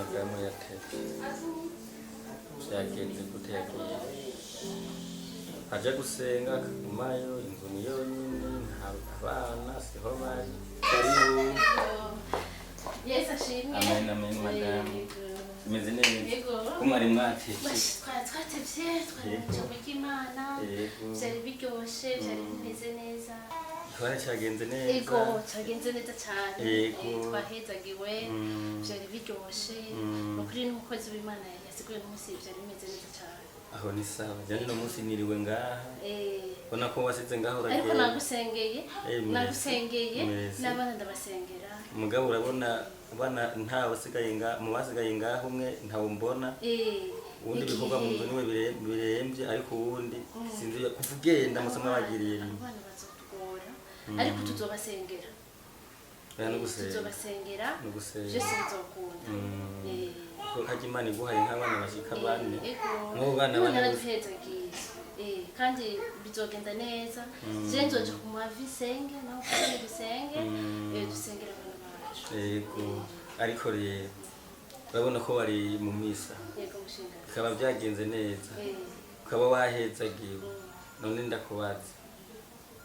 Madame yatevye, vyagenze gute? Yagiye aja gusenga akagumayo, inzu ni yonyine, nta abana siho bari. Karibu. Yesu ashimwe. Amen, amen, madame. Yego. Imeze neza? Yego. Ko mwari mwatevye? Bash, twari twatevye, twari mu ijambo ry'Imana. Vyari biryoshe, vyari bimeze neza. Igikorane cyagenze neza? Ego, cyagenze neza cyane. Twahezagiwe. Vyari biryoshe. Ni ukuri n'umukozi w'Imana yasiguye n'umunsi, vyari bimeze neza cyane. Aho ni sawa. Janye uno munsi niriwe ngaha, ubona ko wasize ngaho Ariko uragenda. nagusengeye. Merci. Nagusengeye. Merci. N'abana ndabasengera. Mugabo urabona abana nta wasigaye nga mu basigaye ngaho, umwe ntawe mbona. Uwundi ibikorwa mu nzu niwe biremvye, ariko uwundi sinzi kuva ugenda musa mwabagiriye rimwe. Abana bazotugora, ariko tuzobasengera. Oya, no gusenga. Tuzobasengera. No gusenga. Byose bizokunda. Kuko harya Imana iguhaye nk'abana bashika 4, Ego. nk'abo bana Imana 4 gusa. yaraduhezagiye. Kandi bizogenda neza. Je nzoja ku mavi senge nawe kandi dusenge. Dusengere abana bacu. Yego, ariko rero urabona ko wari mu misa, Yego, mushinga. bikaba byagenze neza, ukaba wahezagiwe. None ndakubaza,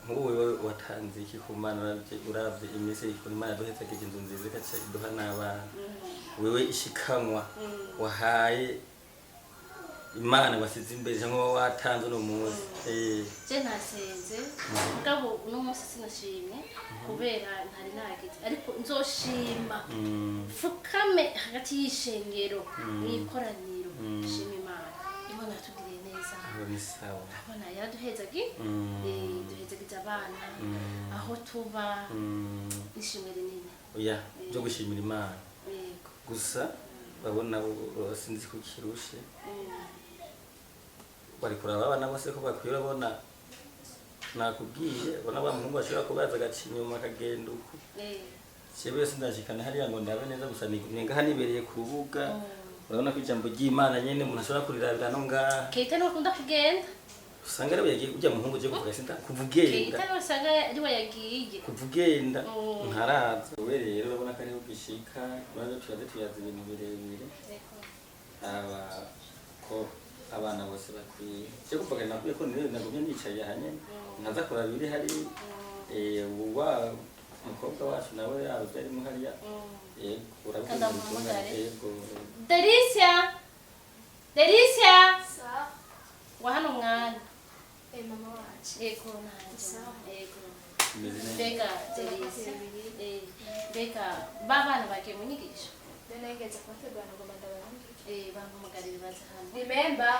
nk'ubu wewe watanze iki ku Mana? Uravye iminsi ikora Imana yaduhezagije inzu nziza, igaca iduha n'abana, wewe ishikanwa wahaye Imana wasize imbere cyangwa wowe watanze uno munsi? Je nasenze, mugabo uno munsi sinashimye kubera ntari nagize, ariko nzoshima. Fukame hagati y'ishengero mw'ikoraniro, shima Imana. Imana yatugiriye neza. Aho ni sawa. Abana yaraduhezagi. Duhezagiza abana, aho tuba. Ishimwe rinini. Oya, byo gushimira Imana. Yego. Gusa babona sinzi ko kirushe. Bari kuraba abana bose ko bakwiye. Urabona nakubwiye, ubona wa muhungu ashobora kubaza agaca inyuma akagenda uko. Jewe sindashikana hariya ngo ndabe neza, gusa ni ngaha nibereye ku rubuga. Urabona ko ijambo ry'Imana nyene umuntu ashobora kurirabira no ngaha. Keita niwe akunda kugenda. Usanga ariwe yagiye, ujya muhungu uje kuvuga sinda kuva ugenda. Keita niwe usanga ariwe yagiye. Kuva ugenda ntaraza. We rero urabona ko ariho gishika, maze turaze tuyaza ibintu birebire. Aba ko abana bose bakwiye, cyo kuvuga nakwiye ko niwe nagumye nicaye aha nyene nkaza kuraba ibiri hari. Ubu wa mukobwa wacu nawe yaba arimo hariya. Yego, urabona. Kandi amuhamagare. Yego. Delicia, Delicia! Sa. Wa hano mwana. Mama wacu. Yego, nanje. Sawa. Yego. Imeze neza. Mbega Delicia, mbega ba bana bagiye mu nyigisho? Nageze kubategura, ngomba ndabarangire. Bampamagarire baze hano. Remember.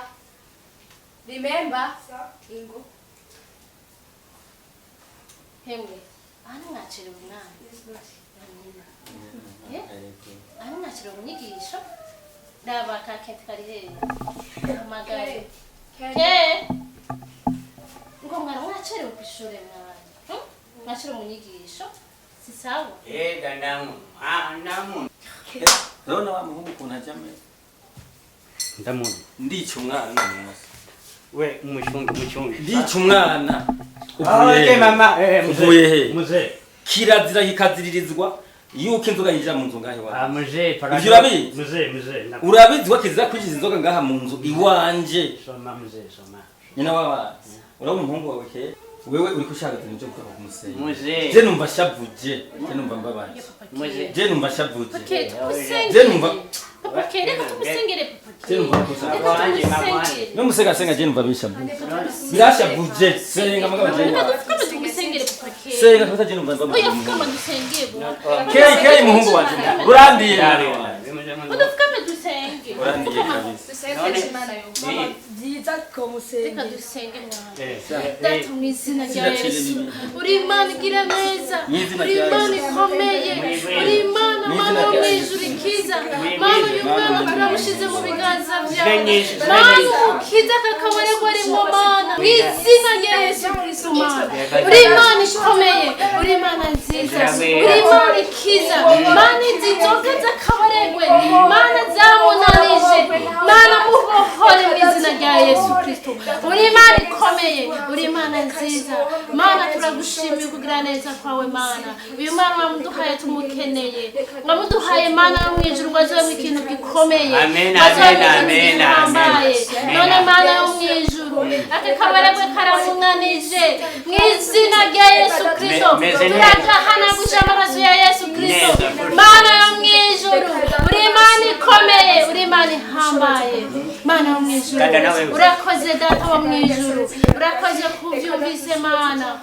Remember. Ingo. Hemwe, aha ntimwacerewe umwana? Nyina. Eh? Yego. Aha ntimwacerewe mu nyigisho? Raba ka kente kari hehe, hamagare. Ke. Ke ngo mwana mwacerewe kw'ishure mwana. Mwacerewe mu nyigisho, si sawa. Ega ndamu, ah, ndamu. Urabona wa muhungu ukuntu ajya ameze? Ndamuzi. Ndica umwana uno munsi. We muchunge, muchunge. Ndica umwana. Ah, Uvuye okay, he? mama, mzee. Uvuye he? Mzee. Kirazira kikaziririzwa yuko inzoga yinjira mu nzu ngaho iwawe. Ah, mzee, para. Ivyo urabizi? Mzee, mzee. Urabizi ko kizira kwinjiza inzoga ngaha mu nzu iwanje? Soma mzee, soma. Nyina w'abana, urabona umuhungu wawe ke wewe uriko ushaka ibintu byo gukora kumusenga. Mzee. Je numva shavuje, je numva mbabaye. Mzee. Je numva shavuje. Papa, tumusengere. Je numva Papa, reka tumusengere papa. Je numva kosa. Reka tumusengere. No musenga senga, je numva bishavuje, birashavuje. Senga mugabo je Reka dupfukame tumusengere papa. Senga kabisa, je numva mbabaye. Oya, pfukama dusenge bo. Kei kei, muhungu wanje urandiye. Udupfukame dusenge. Urandiye kabisa. Dusenge Imana yo. Mama, Byiza Reka komusengera. dusenge mwana. Eh, Data, mu izina rya Sinakira Yesu, ibibi. uri Imana igira neza, Mu izina uri rya Imana Yesu. ikomeye, uri Imana Mu izina Mana wo rya mu Yesu. ijuru ikiza. Mana, uyu mwana turamushize mu biganza byawe. Nyinshi. Mana, umukiza aka kabarego arimo. Mana, mu izina rya Yesu Kristo, Mana, uri Imana ikomeye, uri Imana nziza, uri Imana ikiza. Mana, izi nzoga z'akabaregwe, Mana, zamunanije, Mana, mubohore mu izina rya Yesu Kristo. Uri Imana ikomeye, uri Imana nziza. Mana, turagushimiye kugira neza kwawe. Mana, uyu mwana wamuduhaye tumukeneye. Wamuduhaye Mana yo mu ijuru ngo azobemo ikintu gikomeye, Amen, ngo azobemo amen, ikintu amen, gihambaye. amen. None Mana yo mu ijuru, aka kabaragwe karamunanije mu izina rya Yesu Kristo. Meze neza. Turagahanaguje amaraso ya Yesu Kristo. Neza. Mana yo mu ijuru, uri Imana ikomeye, uri Imana ihambaye. Mana yo mu ijuru, Dada nawe. urakoze Data wo mu ijuru, urakoze kubyumvise Mana.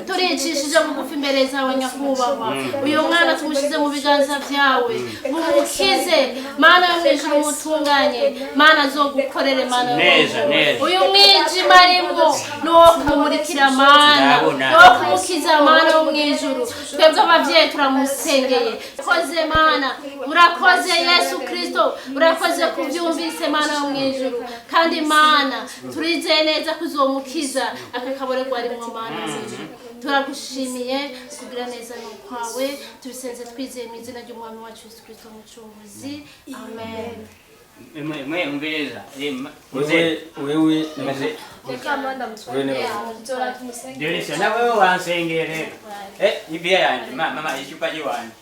Turicishije bugufi imbere zawe nyakubahwa. Uyu mwana tumushyize mu biganza byawe, mumukize Mana yo mu ijuru, umutunganye Mana, azogukorere Mana yo mu Neza, ijuru. neza. Uyu mwijima arimwo ni uwo kumumurikira Mana, Ndabona. ni uwo kumukiza Mana wo mu ijuru. Twebwe ababyeyi turamusengeye. Urakoze Mana, urakoze Yesu Kristo, urakoze kubyumvise Mana yo mu ijuru. Kandi Mana, turizeye neza ko uzomukiza aka kaborerwa arimwo Mana yo mu ijuru. Turagushimiye kugira neza ni ukwawe, tubisenze twizeye mu izina ry'Umwami wacu Yesu Kristo Mucunguzi, amen. Mwe mwe umviriza. Eh, mzee. Wewe wewe Mzee. Reka Amanda Wewe ni mutware. Tumusengere. Dionisio na wewe wansengere. Eh, ibia yanje mama icupa jiwanje.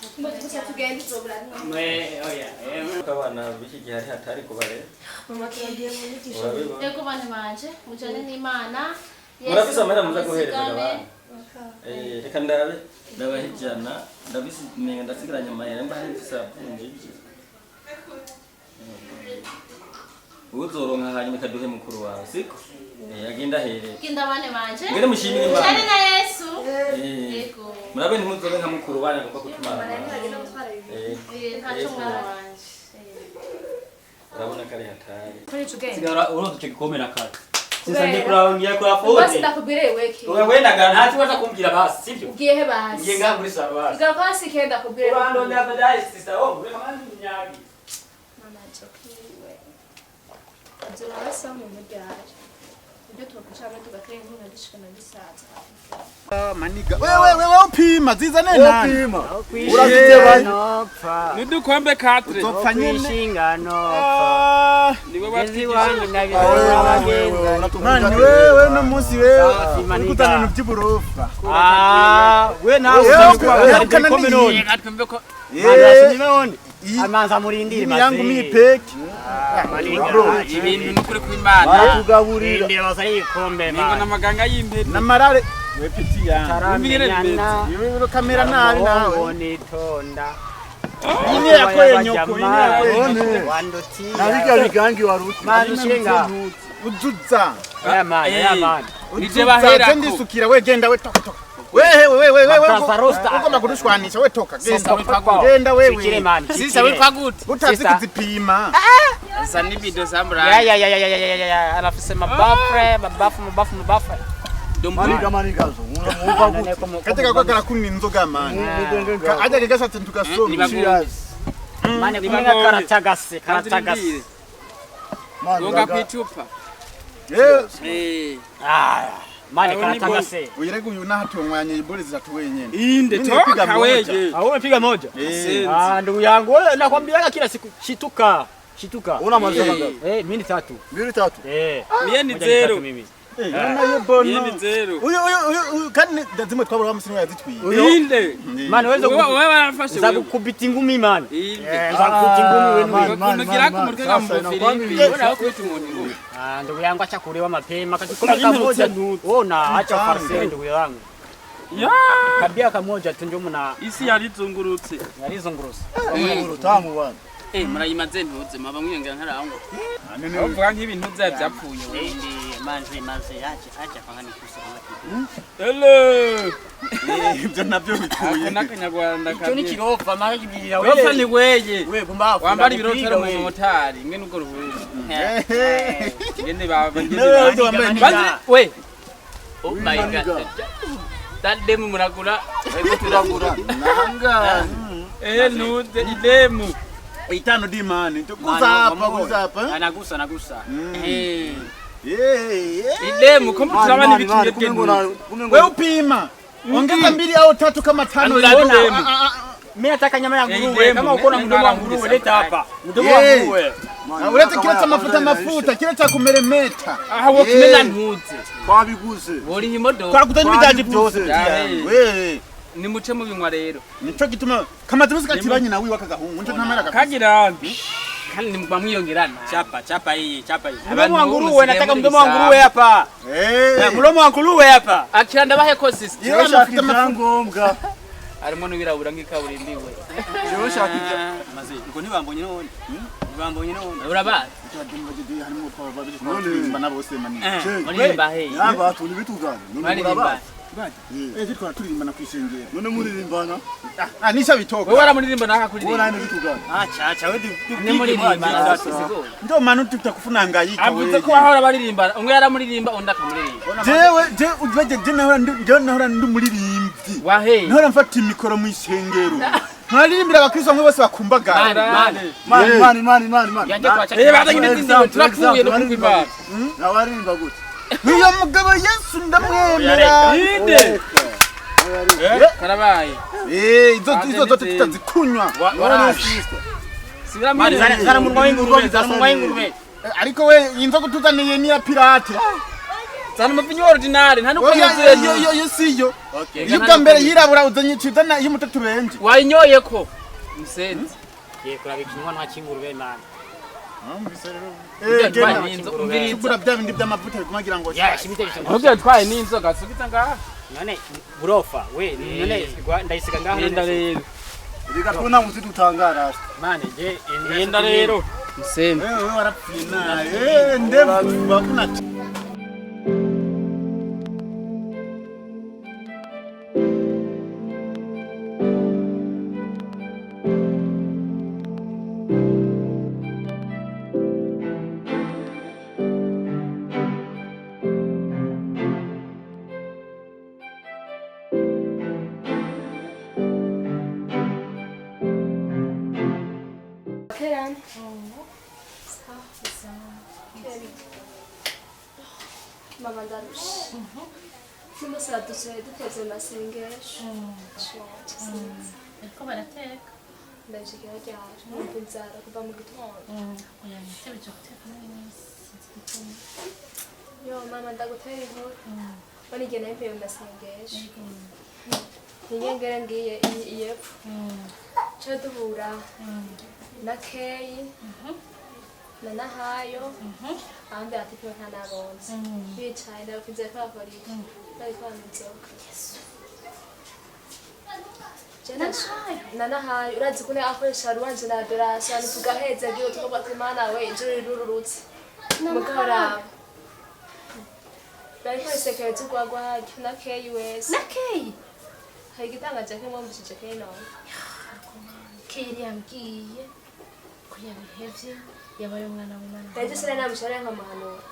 Gusa tugende tuzobura. Mwe oya. Eh, abana b'iki gihe hari hatari kubarera. Mama turagiye mu nyigisho. Urabibona. Yego bana banje, mujane n'Imana. Yesu Murafise amahera muza guhereza amuzigame. abana. Reka ndabe ndabaha 100, ndabise menga ndasigaranye amahera mba hari mfise avunjije. Uzoronka hanyuma ikaduhe mukuru wawe, siko? Agenda ahereye. Genda bane banje, Ngende mushimire Imana. mujane na Yesu. Eh, Yego. murabe ntimuzobe nka mukuru wanyu agomba kutumara. Ntacyo mwana wanje. Urabona ko ari hatari. Kuri tugende. Sigara uronse icyo gikombe na kare. Sasa ngiye kuraba ngiye kura Basi fote. ndakubwire weke. Wewe wenda ntacyo waza kumbwira basi, sibyo? Ugiye he basi? Ngiye ngaha muri salo basi. Igaruka hasi kenda ndakubwire. Urandondera baadaye sister. Oh, reka mani nyagi. Mama jokiwe. Azorasa mu muryango. Ibyo tubakucamo tugatera inkunga dushikana bisaza. Maniga. Wewe wewe upima zizane nani? Urazitebanye. Nudukombe katre. Uzopfa nyene. Kwishingano. Niwe Gezi batwigisha. wanyu nabibona abagenzi. Mani wewe no munsi wewe Safi, maniga. urikuzana ibintu by'uburofa. Ah, we nawe Wewe uzabikora ukana igikombe n'iyi. none. Reka twumve ko Manzi none. Iyi Amanza murindire iyi yangu mipeke. ibintu nukuri kw'Imana. Baratugaburira. Rindira bazanye igikombe Ningo man. n'amaganga y'impene. Namarare. We piti yangu. Taramenyana. Ibi kamera nabi nawe. Nitonda. Iyi niyo yakoreye nyoko, iyi niyo yakoreye nyoko. Wandutia. Nabiga bigangi waruti. Manzi ushinga. Uzuza. Ya man, ya man. Nije Uzuza. baherako. Ndisukira we genda we toka toka. Wewe wewe wewe wewe. Mabrasa rosta. Ugomba kudushwanisha we toka genda. witwa Genda Sikire wewe. man. Sisa witwa gute? Utazi Sister. kuzipima. Za nibido za Ya murani. ya ya ya ya ya ya. Anafise mabafre, mabafu, mabafu, mabafre. Maniga maniga zo. Mwumva gute? Katika kwa karakuni inzoga mani. Aja kegashatse tugasoma. Nibagu- Cheers. Mane kumenga karatagase, karatagase. Gonga kwicupa. Eh, Eh. Ah, mane Aho ni karatagase. uyirega uyu nahatungwanye iboli zitatu wenyene. Inde Mimi nipiga toka moja. weye. Ah, wewe piga moja. Eh, Ah, ndugu yangu, wewe nakwambiaga kila siku shituka. Shituka. Una maziwa mangapi? Eh, mimi ni tatu. Mbili tatu. Eh. Mie ni Moja ni zero. tatu mimi. eh, nayo bono. Mie ni zero. Uyu uyu uyu uyu kandi ndazimwe twabura bamusini yazitwiye. Inde. Mane wewe Wewe wewe warafashe za wewe. kukubita ingumi mane. Inde. Za kukubita ingumi wewe. Man, man, Kunugira ku man. mutwe Sasa nka inakuwa mufiripi. Ubona aho kubita umuntu ingumi. Ah, ndugu yangu acha kulewa mapema. Kakikombe kamoja tu. Ona acha farse ndugu yangu. Ya. Kabia kamoja tu ndio mna Isi yarizungurutse. yarizungurusa. Utamu bwana. Eh, murayimaze ntuze maba mwiyongera ntarangwa. Uvuga nk'ibintu bya byapfuye wewe. Ndi manzi manzi acha acha kanga nikusa kanga kitu. Hello. Ibyo nabyo Ako bikuye. n'akanyarwanda Icyo ni kabye. kirofa mara kibirira Rofa ni weye. Wewe pumbafu. Wambara ibirotero mu motari ngene ubwo ruhuza. Ngene baba ngene Nawe baba. wambaye Banzi we. Oh my Maniga. god. That demu muragura. Hebu turagura. Nanga. Eh nuze idemu. Itano dimani. Kuzapa kuzapa. Anagusa anagusa. Eh. Eh. eh. Idemu ko muturabana Mani, mani, ibikinge kumengo bye. na kumengo. Wewe upima. Ongeza mbili au tatu kama tano. Angalau hivi. demu. Ah, ah, ah. Mimi nataka nyama ya Eh, nguruwe. demu, Kama uko na ne- mdomo wa ne- nguruwe ne- leta hapa. Mdomo wa Eh. nguruwe. Na ulete kile cha mafuta mafuta, kile cha kumeremeta. Aha wo kumena ntuze. Twabiguze. Wori imodoka. Twakuta n'ibidaji byose. Eh. Wewe. Nimuce mubinywa rero. Nico gituma kamaze musi katibanye nawe wakagahungu nico ntamara kagira kandi nimugwa mwiyongerana. Chapa chapa hii chapa hii. Mdomo wa nguruwe, nataka mdomo wa nguruwe hapa. Eh, mdomo wa nguruwe hapa. Akira ndabahe ko sister. Yewe shaka ngombwa. Harimo n'ibirabura nk'ikaburimbi we. Jewe shaka ibya maze ngo ntibambonye none. Ntibambonye none. Urabazi. Harimo twaba na bose manini. Muririmba he. Yaba tuli bitugana. None murabazi. Eh, twara turirimbana kwishengera. None muririmbana. Ah, nisha bitoka. Wewe waramuririmba naka kuririmba. Wewe nani bitugana. Ah, cha cha wewe ne muririmbana. Ndo manu tutakufuna ngayika wewe. Avuze ko wahora baririmbana. Umwe yaramuririmba undi akamuririmba. Jewe je ubaje je nahora ndi nahora ndi muririmbyi. Wahe. Nahora mfata imikoro mu ishengero. Nkaririmbira abakristo bamwe bose bakumbagara. Mani mani mani mani mani. Eh, bazanye n'izindi turakuye no kukwimba. Nawaririmba gute? Uyo mugabo Yesu ndamwemera. Inde. Karabaye. Eh, izo zote tutazikunywa. Mani zana munwa w'ingurube, zana munwa w'ingurube. Ariko we inzoga tuzaniye ni ya pirate. Zana umuvinyu ordinary, nta nuko yuzuye. Yo yo siyo. Iyo bwa mbere yirabura uzanye cizana iyo mutatu benje. Wayinyoye ko? Musenzi. Ye kuraba ikinwa nta kingurube mani. Eh, genda. Bya bindi by'amavuta bigumagira ngo. Ya, shimite bisho. Ntubyo twaye n'inzoga subiza ngaha. None burofa we none ndayisiga ngaha. Yenda rero. Reka tubona muzi dutangara. Mane je yenda rero. Musenzi. Wewe warapfuye na. Eh, ndevu bakuna. Mama ndarusha. N'umunsi dusigaye duteze amasengesho. Ariko barateka. Ndabishikira ryari numva inzara kuva mu gitondo. Oya nitebije guteka n'iminsi sinzi igituma. Yo mama ndagutera inkuru. Mbona igihe nari mvuye mu masengesho. Ninyengera ngiye iyepfo. Ca duhura na Keyi na Nahayo abandi batipe nta nabonze bicaye ndabakunze ko bakora iki bariko banywa inzoga. Na Nahayo urazi ukuntu akoresha ruwanje na adoration tugaheza agiye tukavuga ati Mana we ijuru rirururutse mugabo araba bariko bisekereza urwagwa haryo na Keyi wese Na Keyi hari igitangaje kimwumvishije Keyi none Keyi yambwiye ko yabihevye yabaye umwana w'Imana. Ndaje sina namushara nkamuhanura.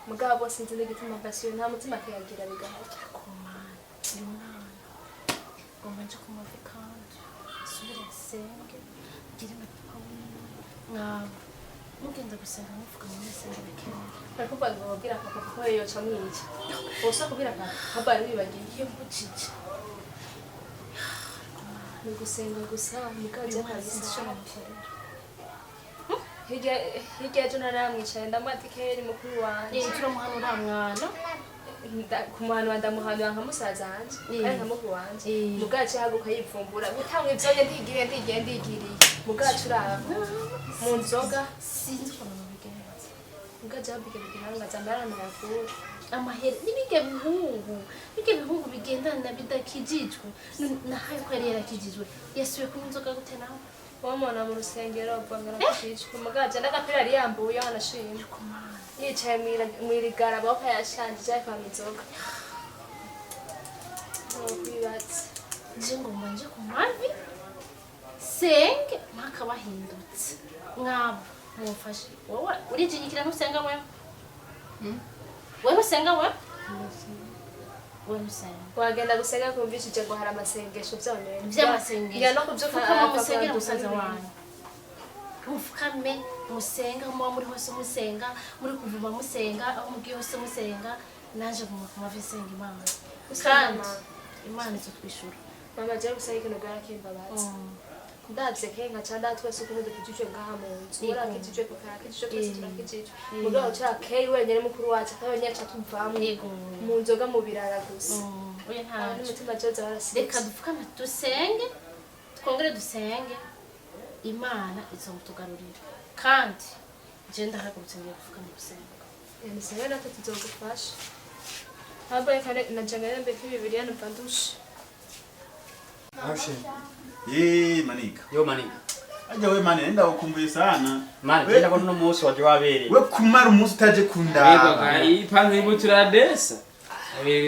Mugabo sinzi n'igituma basiyo nta mutima akayagira bigahaca. Komana uyu mwana ngomba nje kumuva kandi subire nsenge ngire na papa wiwe mwaba mugenda gusenga muvuga mu musengera kenshi. Bariko bavuga babwira papa ko yoca mwica. Bosa kubwira papa papa wibagiye iyo mbujije. Ni gusenga gusa mugabo je Sinzi ico namukorera. Hirya ejo naramwicaye ndamuha Keyi mukuru wanje. Turamuhanura mwana. Kumuhanura ndamuhanura nka musaza wanje kandi nka mukuru wanje. Mugacu yahaguruka yivumbura gutanga ivyonye ndigiriye ndigiriye ndigiriye. Mugacu uraba mu nzoga sinzi ukuntu babigenza. Mugacu yahaguruka igihangaza amahera ntayakura. Amahera n'ibirya bihugu bigendana bidakijijwe. Nahayo ko yari yarakijijwe yasubiye kunywa inzoga gute nawe? Wamubona mu rusengero bwongera kujijwe. Mugacu n'agapira yari yambuye anashimye. Yicaye mwirigara amaboko yashanjije ariko anywa inzoga. Nokwibatse. Nje ngomba nje ku mavi senge mpaka bahindutse. Mwaba mumfashe. Wowe urijigikira ntusenga wewe? Wewe ntusenga wewe? Wewe ntusenga. Wagenda gusenga kumvishije ngo hari amasengesho byonyine. Vy'amasengesho. Ngira no kuvyuka Fukama musengere musaza wanyu. Mufukame musenga muba muri hose musenga muri kuvuma musenga aho mugiye hose musenga naje guma ku mavi nsenga Imana. Kandi Imana izotwishura. Mama je gusa ikintu bwarakimbabaza. Ndavye ke nkaca ndatwese ukuntu dukijijwe ngaha mu nzu. Urakijijwe papa arakijijwe twese turakijijwe. Mugabo ca Keyi wenyene mukuru wacu akaba wenyene aca tuvamwo. Mu nzoga mu birara gusa. Oya, Aho ntaco. N'umutima joza warasize. Reka dupfukame dusenge, twongere dusenge, Imana izomutugarurira. Kandi je ndahagurutse, ngiye gupfukama gusenga. Nisenge, natwe tuzogufasha. Ahubwo reka naje ngende mbike Bibiliya, numva ndushe. Eh, manika. Yo manika. Aja we mane, nenda ukumbuye sana. Mani, genda ko no munsi waje wabereye. We kumara umunsi utaje kundaba. Ipantaro ibutura desa.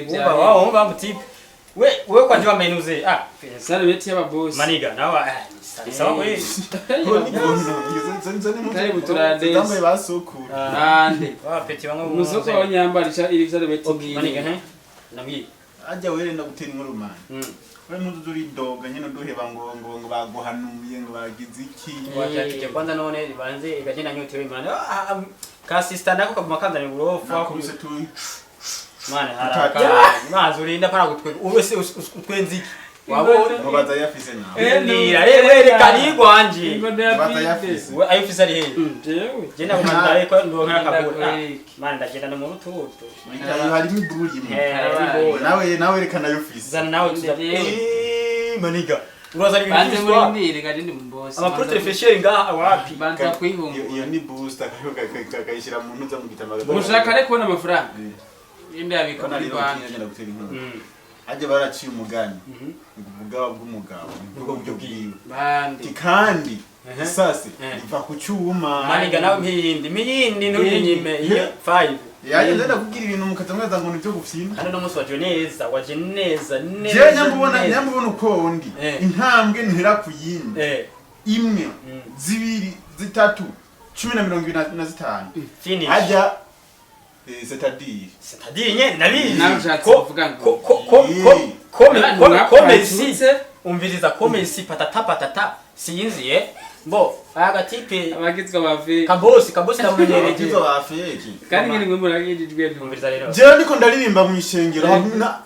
Umva wao, umva mutipe. We we kwa njua menuze. Ah, Sarubeti y'ababosi. Maniga nawe ni sawa kweli. Karibu turadesi. Zambaye basukura. Nande. Wa peti bamwe. Umusoko wa nyambara iri sarubeti Okay, maniga ngiyi. he. Nambwiye. Aja we renda gutera inkuru mane. We ntuzu uridoga nyene, uduheba ngo baguhanuye, ngo bagize iki. Wacha tuje kwanza none banze igagenda nyotewe mani. Ah, ah, ka sister nako kaguma kanzana uburofa. Nakubise tu. Mani haraka. Mazi urinda para gutwe. Uwe se utwenza iki? Wabonye? Mubaza yafise nawe. Ndira rero werekana igwanje. Ingodo ya Mubaza pite. yafise. We ayo ufise ari hehe? Jewe. Je ndaguma ko ndonka akabura. Ndakweki. Mani ndagenda no mu rututu. Itayo harimo iburi imwe. Eh, Nawe werekana ayo ufise. zana nawe tuza. Jewe. Eh, maniga. Uraza ari Banze ibintu muri byiswa. ndire gari ndi mubosi. Amaprote fesheri ngaha wapi? Banza Iyo kwihungura. iyo ni booster akayishyira mu ntuza mu gitamba. Mushaka rero kubona amafaranga. Inde yabika Kona muri rero banki. ngenda gutera inkuru. Ajya baraciye umugani. Ngo ubugaba bw'umugabo nibwo buryo bwiwe. Bande. Ati kandi isasi iva ku cyuma. Maniga nawe mpiyindi, mpiyindi ntuyinyime iyo 5. Yaje ndenda kubwira ibintu mukaza mwaza ngo nibyo gufyina. Hano no munsi waje neza, waje neza neza. Jewe nyambubona neza. nyambubona uko ndi. Intambwe ntera ku yindi. Imwe, zibiri, zitatu, 10 na 25. Finish. Ajya c'est-à-dire C'est-à-dire nyene nabizi. Nawe ushatse Ko kuvuga ngo. ko ko ko ko Abantu ko ko Messi bapfutse. umviriza ko Messi patata patata sinziye mbo agatipe Abagizwe abave. kabosi kabosi ndamumenyereje. Abagizwe ba fake. Kandi nyine mwe muragijijwe ntu. Umviriza rero. Jewe ndiko ndaririmba mu ishengero,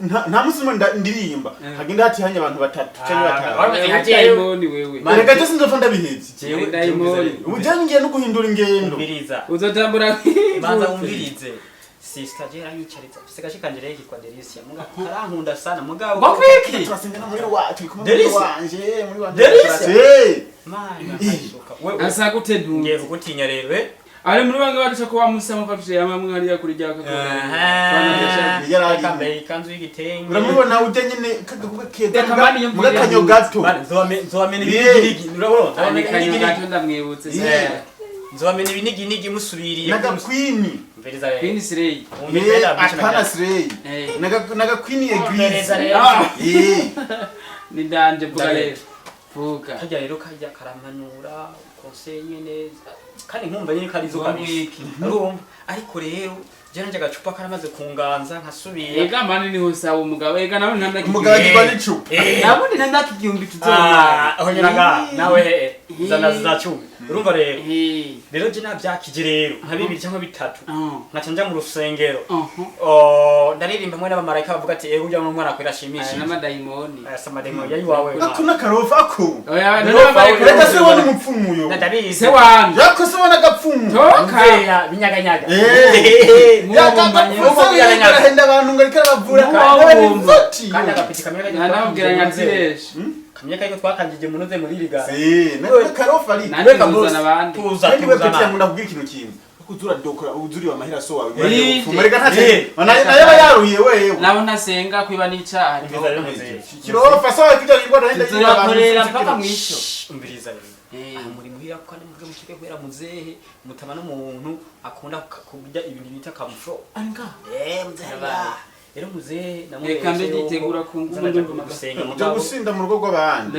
nta musi umwe ndirimba hagenda hatihanye abantu batatu canke batanu. Wameze nka jewe. Dayimoni wewe. Reka je sinzopfa ndabihevye. Jewe Dayimoni. Ubu jewe ngiye no guhindura ingendo. Umviriza. Uzotambura. Banza umvirize. Sister je aranyicaritse. Afise gace kanje rero kitwa Delicia. Muga karankunda sana mugabo. Ngo kwiki? Turasenga no muri wacu turi kumwe muri Delisa. wanje muri wanje. Delisa. Eh. Mana kasuka. Wewe Asa gute ntu. ngiye kugutinya rero eh. Ari muri bange baduca ko wamusama ko afite amwe hariya kuri rya Aha. Yari ari- Kambaye ikanzu y'igitenge. Uramubona ujya nyene kagakuba keza Reka mani muga yumvire kanyo gato. Bana nzobamena Yeah. ibinigigi urabona nzobamena Kanyo ibinigigi gato ndamwibutse. Yeah. nzobamena ibiniginigi musubiriye Nagakwini. Umviriza rero. Queen Slay. Umviriza Eh, rero apana slay. Eh. Nagakwini Umviriza eglise. rero. Eh. Ni ndanje vuga Ndare. rero. Vuga. Kajya rero kajya karamanura conseil nyene kandi nkumva nyene karizo Vuga kabisa. mwiki. Urumva ariko rero je nanje agacupa karamaze kunganza nkasubira. Ega mani niho sawa umugabo. Ega nawe ntanda Umugabo agirwa n'icupa. Nabundi ntanda igihumbi tuzomara. Ah, aho nyiraga nawe he zana za 10. Urumva rero. Eh. Rero je navyakije rero nka bibiri cyangwa bitatu. Ah. Nkaca nja mu rusengero. Aha. Oh, ndaririmba mwe n'abamarayika bavuga ati ego ujya mu mwana kwera ashimishije. N'amadayimoni. Aya samademo yari wawe. Ako n'akarofa ako. Oya, Rero n'abamarayika. Reka se wona umupfumu yo. Ndabizi. Se wanje. Yako se wona agapfumu. Toka. Mveya binyaganyaga. Eh. Mubumbanye. Yakagapfumu abantu ngo ariko arabavura. Mubumbanye. Fati. Kandi agapeti kamwe kajya Ntanabwira nyaziresha. Kamwe kajya twakangije munoze muri riga. Si, n'akarofa ari. Nanjye nzuzana abandi. Tuza Kandi we peti tuza. yangu ndakubwira ikintu kimwe. Kuko uzura dokora uzuriwe amahera so wawe. Eh. Mureka ntace. Eh. Naye aba yaruhiye wewe. Nabo ntasenga kwiba n'icaha. Umviriza rero muzehe. Kirofa sawa kijya ingwara henda Tuzobakorera mpaka mwisho. Umviriza rero. Eh. Aha muri muhira ko kandi muje mushike kwera muzehe mutama n'umuntu akunda kurya ibintu bita kamfro. Anga. Eh muzehe. Rero muzehe Reka mbe nditegura ku ngubu ndumva gusenga Byo mugabo. gusinda mu rugo rw'abandi.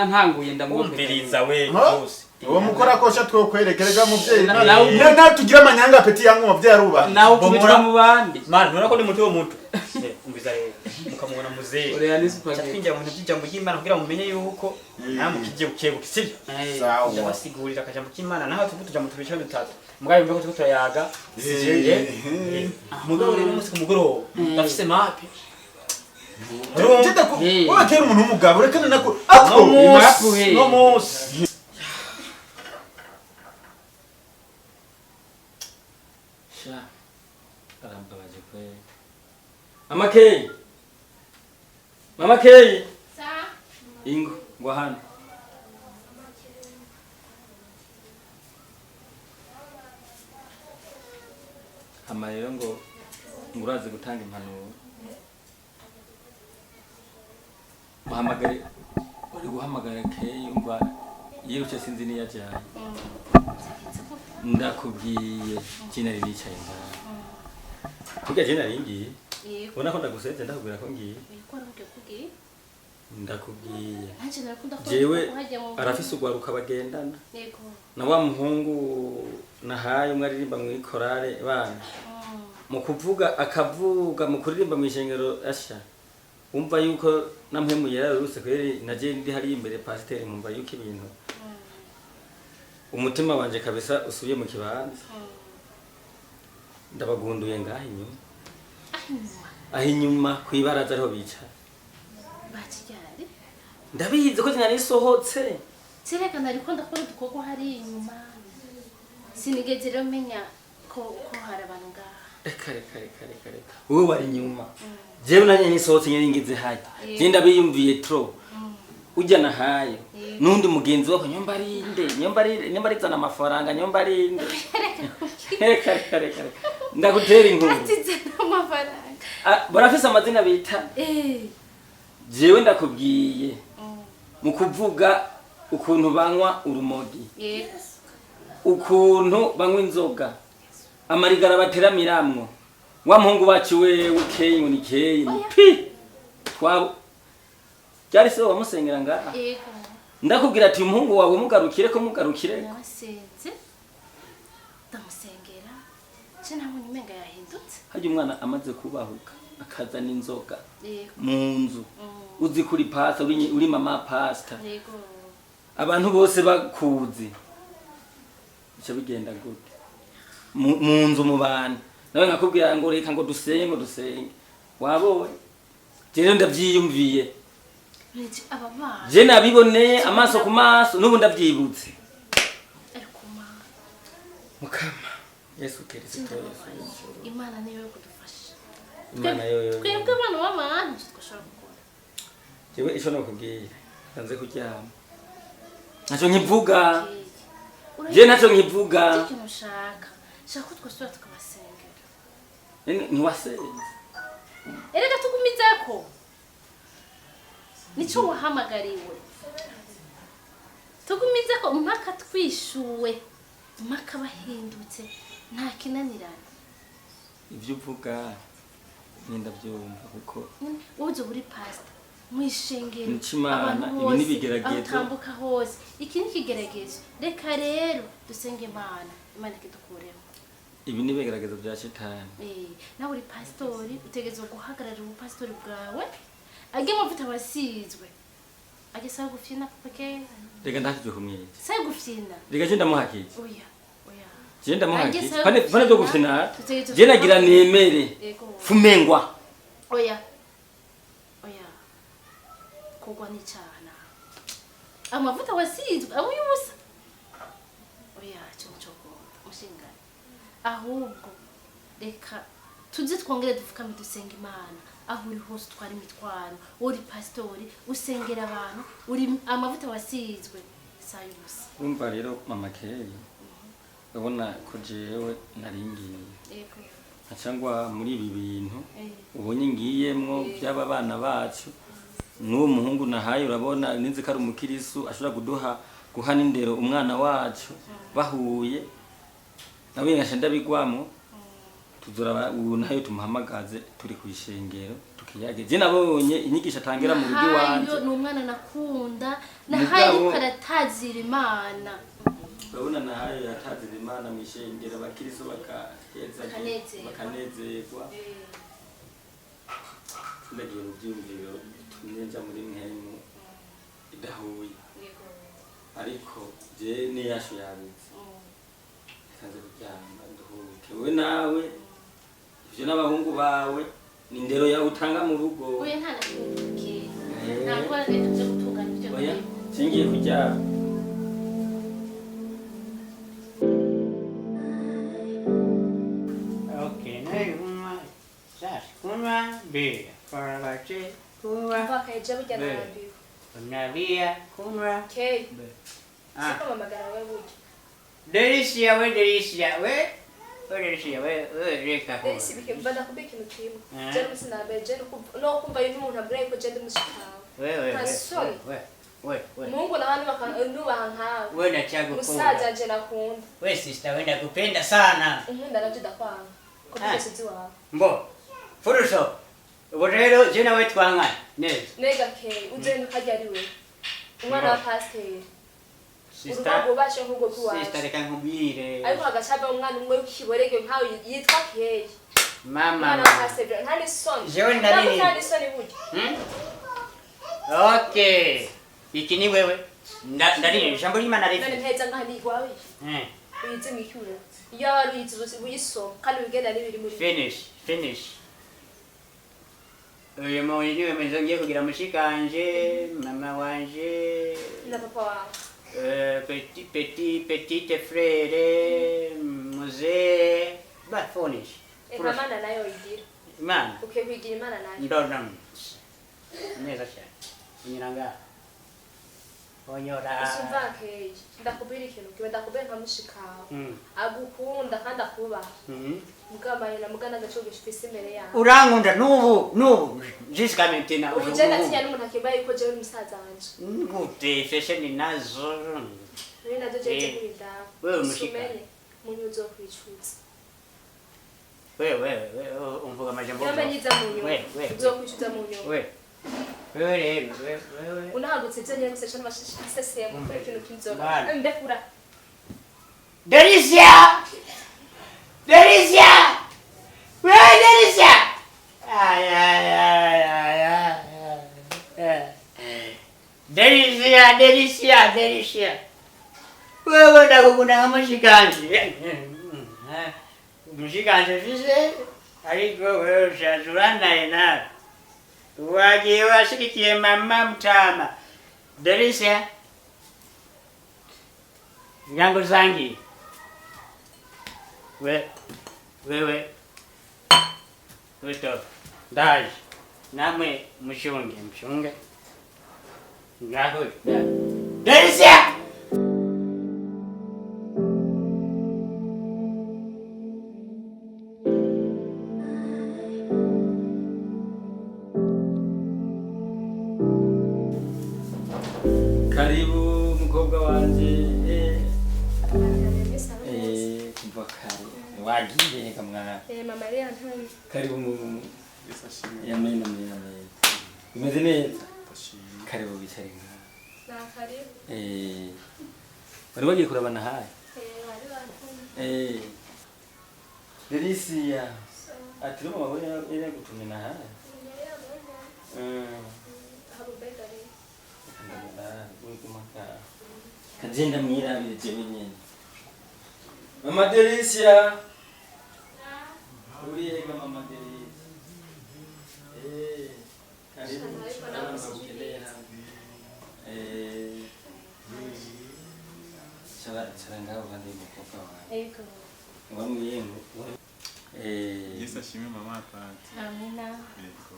Ntanguye ndamwumviriza. Umviriza we Ha? rwose. Uwo mukora kosha twokwereka rega muvyeyi. Nawe- Nawe tugira amanyanga peti yangu muvyeyi aruba. Nawe ukubitwa mu bandi. Mani ntubona ko ndi muto muto. Umviriza rero mukamubona muzehe. Uriya ni Ca spaghetti. twinjira mu bintu by'ijambo ry'Imana kugira mumenye yuko namukije bukebuke sibyo? Eh. Sawa. Ndabasigurira akajambo k'Imana naho tuvuga utujambo tubiri canke dutatu. Mugabo yumve ko turiko turayaga. Eh. Mugabo rero umunsi ku mugoroba ndafise mapi. Jenda ku Eh. wowe kera umuntu w'umugabo reka nako ako. No munsi, Imapu, he. no munsi. Sha. Arambabaje kweli. Amakeye. Mama Keyi. Sa. Ingo ngwa hano. Hama rero ngo uraze gutanga impanuro. Muhamagare uri guhamagara Keyi umva yirutse sinzi niyo ajyanye. Ndakubwiye jina riricaye ngaha. Kurya jina ringiye. Ubona ko ndaguseze ndakubwira ko ngiye. Ndakubwiye. Jewe arafise ugwaruka bagendana. Na wa muhungu nahaye umwe aririmba mu ikorale bana. Mu kuvuga akavuga mu kuririmba mu ishengero asha. Umva yuko namwe yararuse kweri naje ndi hari imbere pasiteri nkumva yuko ibintu. Umutima wanje kabisa usubiye mu kibanza. Ndabagunduye ngaha inyuma. Aho inyuma kwibaraza ariho bicara. Bakijyari. Ndabizi ko nari sohotse. Sereka nariko ndakora udukorwa hari inyuma. Sinigeze rero menya ko hari abantu ngaha. Reka reka reka reka reka. Wowe wari inyuma. Jewe nanye nisohotse nyene ngeze hayi. Je ndabiyumviye trop. Ujya nahaye. Nundi mugenzi wako nyomba arinde, nyomba arinde, nyomba arizana amafaranga, nyomba arinde. Reka reka reka. Ndagutera inkuru. Atizana amafaranga. Barafise amazina bita. Jewe ndakubwiye. Mu kuvuga ukuntu banywa urumogi. Ukuntu banywa inzoga. Amarigara bateramiramwo. Wa muhungu wacu wewe Keyi ngo ni Keyi ni pi. Twabo byari se wamusengera ngaha. Yego. Ndakubwira ati umuhungu wawe mugarukire ko mugarukire. Nasenze. Ndamusengera. Je nabonye umenga yahindutse. Haje umwana amaze kubahuka akazana inzoga. Yego. Mu nzu. Uzi kuri pastor uri mama pastor. Yego. Abantu bose bakuzi. Bice bigenda gute? Mu nzu mu bantu. Nawe nkakubwira ngo reka ngo dusenge ngo dusenge. Wabonye? Je ndavyiyumviye. Je nabiboneye amaso ku maso nubu ndavyibutse. Ariko ma Mukama Yesu Kristo Yesu. Imana niyo yo kudufasha. Imana yo. Twebwe abantu b'abantu twashobora gukora. Jewe ico nokubwira ndanze kuryama. Naco nkivuga. Je naco nkivuga. Ikintu ushaka. Shaka ko twasubira tukabasengera. Ntiwasenze. Erega tugumizako. Nico wahamagariwe. Tugumize ko mpaka twishuwe, mpaka bahindutse, nta kinanirana. Ivyo uvuga ninda byumva kuko uzo buri pastor mwishengero abantu ibi nibigeragezo utambuka hose iki ni kigeragezo. Reka rero dusenge Imana, Imana ikidukuremo. Ibi nibigeragezo bya shetani. Nawe uri pastori utegezwe guhagararira ubupastori bwawe. Age mavuta wasizwe. Age sawa gufyina papa ke. Reka ndakije kumwiye. Sawa gufyina. Reka je ndamuhakije. Oya. Oya. Je ndamuhakije. Pane pane byo gufyina. Je nagira nemere. Fumengwa. Oya. Oya. Kugwa ni cyana. Amavuta wasizwe abo yubusa. Oya cyo cyo mushinga. Ahubwo reka tuze twongere dufukame dusenga Imana. Aho uri hose twari imitwaro, uri pastori usengera abantu, uri amavuta wasizwe sayubusa. Urumva rero mama Keyi urabona ko jewe naringiye. Yego. Cyangwa muri ibi bintu ubonye ngiyemwo by'aba bana bacu n'uwo muhungu nahaye urabona ninzi ko ari umukirisu ashobora kuduha guhana indero umwana wacu bahuye nawe ngasha ndabigwamo. Tuzora nayo tumuhamagaze turi ku ishengero tukiyage. Je nabonye inyigisha tangira mu rugo iwanje. Ni umwana nakunda nahaye ariko aratazira Imana. Urabona nahaye yatazira Imana mu ishengero abakirisu bakaheza bakanezerwa. Ndagiye mu byumviro bitumye nja muri mwemu idahuye. Ariko je niyashu yabitse. Kanze kuryama nduhuke. Wewe nawe ivyo n'abahungu bawe ni ndero yawe utanga mu rugo. Oya nta nakuke. Ntabwo reka byo gutunganya ibyo. Oya singiye kuryama. Okay, nayo uma sas uma b para Kuba. Ejo burya narambiwe. Unalia kunywa. Kay. Siko mamagara we burya. Delisia we Delisia we. We Delisia we we reka. Delisia bikimva ndakubwira ikintu kimwe. Je n'umunsi nambaye je no kumva yuko umuntu ambwira yuko je ndi mushikawe. We we. Nta soni. We we we. Mungu na abantu bakanubaha nkawe. We nachagukunda. Musaza je nakunda. We sister we ndakupenda sana. Unkunda navyo ndakwanga. Ko twese tuwawe. Mbo. Furuso. Ubu rero je nawe twangana neza. Nega Kay ugenda ukajya ari we. Umwana wa pasiteri. Sister. Urubashe nk'ubwo bw'iwacu. Sister reka nkubwire. Ariko hagacaba umwana umwe w'ikiborege nkawe yitwa Kay. Mama. Umwana wa pasiteri nta n'isoni. Jewe nari. Nta n'isoni burya. Okay. Iki ni wewe. Ndari ijambo ry'Imana rifi. None mpeza ngaha ni iwawe. Uyizi mw'icyura. Iyo wari uyizi uyisoma kandi wigenda n'ibiri muri. Finish, finish. Uyu muntu niwe mwiza ngiye kugira mushikanje, mama wanje. Na papa wawe. Petit petit petite frere, muzee, ba finish. Eka Imana nayo igira. Imana. Ukwiye kuyigira Imana nayo. Ndona. Neza cyane. Unyiranga. Onyora. Usumva Kay, ndakubwira ikintu kiba ndakubwira nka mushikawe. Agukunda kandi akubaha. Mugamaye na mugana agaco gishifise imbere yawe. Urankunda nubu nubu jusqu'à maintenant. Ubu je ndatinya n'umuntu akimbaye yuko jewe n'umusaza wanje. Gute fashion nazo. Nari nazo je je kubindaba. Wewe mushika. Munyu uzokwicuza. Wewe wewe umvuga amajambo. Yamenyiza munyu. Wewe uzokwicuza munyu. Wewe. Wewe rero wewe. Unahagutse ibyo nyine gusa cyangwa seseye mu kintu kinzoga. Ndekura. Delisia! Delisia! Wewe Delisia! Ay ay ay ay ay. Delisia, Delisia, Delisia. Wewe ndakukunda nka mushikanje. Mushikanje fise ariko wewe ushazuranaye nawe. Wagiye washigikiye mama mutama. Delisia. Nyango zangi. We wewe. Weto. Ndaje. Namwe mushunge, mushunge. Ngaho. Delisia! Karibu mukobwa wanje. Kuva kare wagiye reka mwana. Mama yari yantumye. Karibu mu Amen amen amen. Umeze neza? Karibu bicare nka. Na karibu. Wari wagiye kurabana haye? Bari bantumye. Delisia. Ati mama wawe yari yagutumye na haye? Kagenda mwirabire jewe nyene. Mama Delisia. Uriyega Mama Delisia. Karibu. Chara ngaho kandi mukobwa wawe. Yego. Wamwiye ngo. Yesu ashimwe mama Pati. Amina. Yego.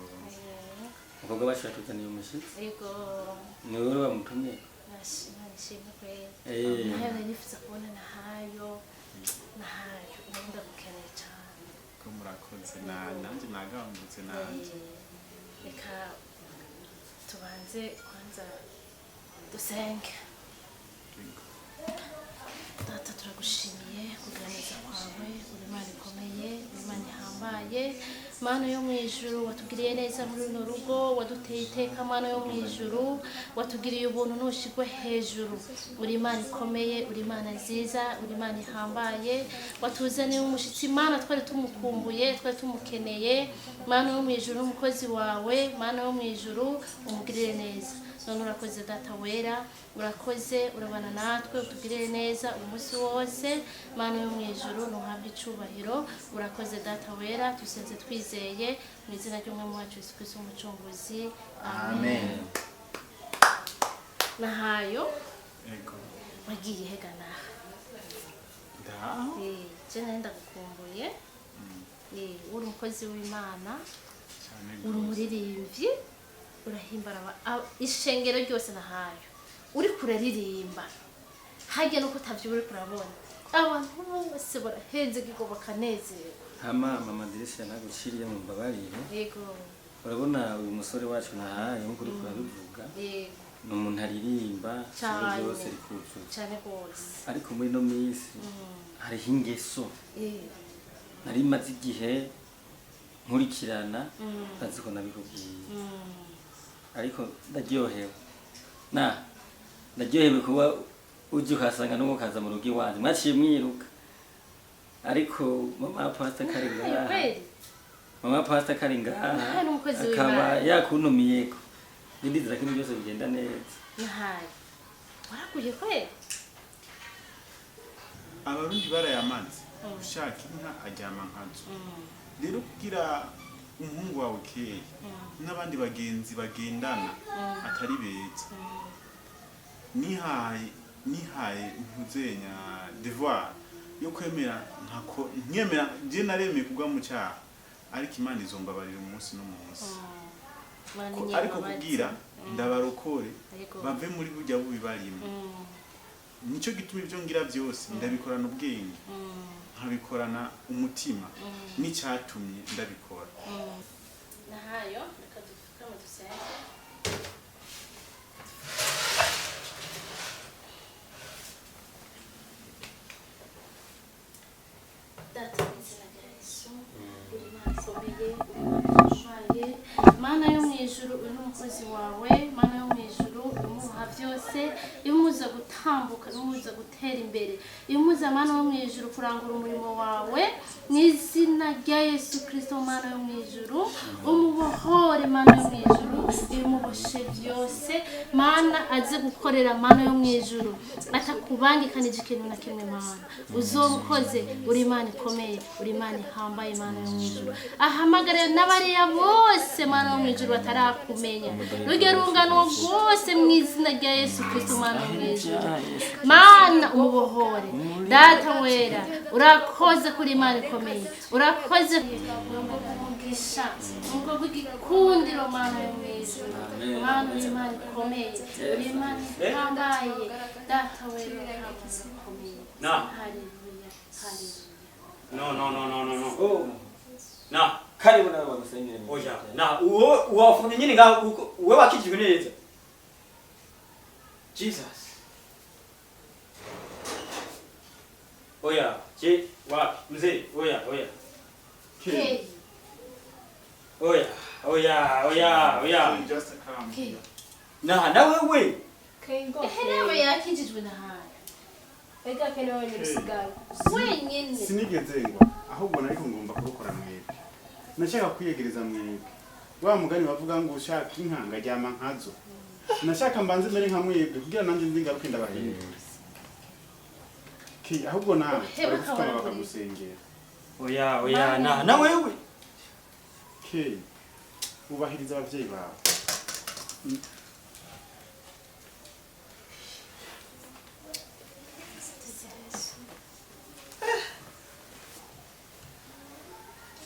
Umukobwa wacu yatuzaniye umushitsi. Yego. Ni wowe wamutumye? Nashimwe kweli. Nayo nifuza kubona Nahayo. Nahayo ndagukeneye cyane. Ko murakoze na nanje nagambutse nanje. Reka tubanze kwanza dusenge. Data turagushimiye kuganiriza kwawe, uri Imana ikomeye, uri Imana ihambaye, Mana yo mu ijuru watugiriye neza muri runo rugo, waduteye iteka Mana yo mu ijuru, watugiriye ubuntu ntushigwe hejuru. Uri Imana ikomeye, uri Imana nziza, uri Imana ihambaye, watuzaniye umushitsi Mana twari tumukumbuye, twari tumukeneye. Mana yo mu ijuru umukozi wawe, Mana yo mu ijuru umugirire neza. None urakoze Data wera, urakoze urabana natwe utugirire neza umunsi wose. Mana yo mu ijuru ntuhabwe icubahiro. Urakoze Data wera, tusenze twizeye mu izina ry'Umwami wacu Yesu Kristo umucunguzi. Amen. Nahayo. Yego. Wagiye hega naha? Ndaho. Je nari ndagukumbuye. Uri umukozi w'Imana. Uri umuririmbyi. Urahimbara ishengero ryose nahayo. Uri kuraririmba. Hajya nuko utavyuba uri kurabona. Abantu bose baraheze gigo bakanezerwa. Hama mama Delisia naguciriye mu mbabarire. Yego. Urabona uyu musore wacu nahaye nkuko uri kurabivuga. Yego. Ni umuntu aririmba Cane. byose rikuzuza. Cane gose. Ariko muri no minsi hariho ingeso. Nari maze igihe nkurikirana ndazi ko nabikubwiye. Ariko ndaryohewe. Ndaryohewe kuba uje ukasanga n'uwo kaza mu rugo iwanjye. Mwaciye mwiruka. Ariko mama pastor kari ngaha. Mama pastor kari ngaha. Akaba yakuntumiyeko. Ndizera ko ibintu byose bigenda neza. Nahaye. Waraguye kweli? Abarundi barayamanze. Ushaka inka aryama nkazo. Rero kugira umuhungu wawe Keyi n'abandi bagenzi bagendana atari beza. Nihaye ntuzenya devoir yo kwemera ntako nkemera je naremeye kugwa mu cyaha ariko Imana izombabarira umunsi n'umunsi. Ariko kugira ndabarokore bave muri burya bubi barimo. Nico gituma ibyo ngira byose ndabikorana ubwenge nkabikorana umutima n'icyatumye ndabikora. Nahayo reka dupfukame dusenge. Data mu izina rya Yesu, uri Imana ikomeye, uri Imana ishoboye, Mana yo mu ijuru uri n'umukozi wawe, Mana yo mu ijuru umuha byose, imuza gutambuka, imuza gutera imbere, imuza Mana yo mu ijuru kurangura umurimo wawe, mu izina rya Yesu Kristo Mana yo mu ijuru, umubohore Mana yo mu ijuru, imuboshe byose, Mana aze gukorera Mana yo mu ijuru, atakubangikanije ikintu na kimwe Mana, uzobukoze uri Imana ikomeye, uri Imana ihambaye Mana yo mu ijuru, ahamagare n'abariya bose Mana yo mu ijuru batarakumenya, rujya rungano rwose mu izina rya Yesu Kristo Mana yo mu ijuru, Mana umubohore, Data wera, urakoze kuri Imana ikomeye, urakoze umugisha, ngo bw'igikundiro Mana yo mu ijuru, Mana uri Imana ikomeye, uri Imana ihambaye, Data wera urakoze ukomeye. Haleluya, haleluya. No no no no no no. Oh. Na Karibu nawe bagusengere. Oya. Na uwo wafunye nyine ngaho uwe wakijijwe neza. Jesus. Oya, je wapi mzee? Oya, oya. Hey. Oya, oya, oya, oya. Just come. Na na wewe. Ehe yakijijwe na hayo. Ega kene wenyine usigaye. Wenyine. Sinigeze ngwa ahubwo nariko ngomba kurokora mwebwe. Nashaka kwiyegereza mwebwe. Wa mugani bavuga ngo ushaka inka ngaryama nkazo. Nashaka mbanze mere nka mwebwe kugira nanje ndi ngaruke ndabahindura. Ki ahubwo nawe baragufitana bakagusengera. Oya, oya, na na wewe. Ki ubahiriza abavyeyi bawe.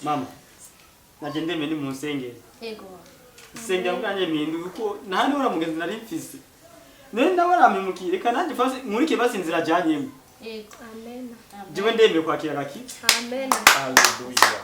Mama, naje ndeme ni munsengere. Yego. Sengera bwanje mpinduka kuko nta nura mugenzi nari mfise. None ndabaramemukire reka nanje fase nkurike basi inzira ajanyemo. Yego. Amen. Jewe ndemeye kwakira gaki. Amen. Hallelujah.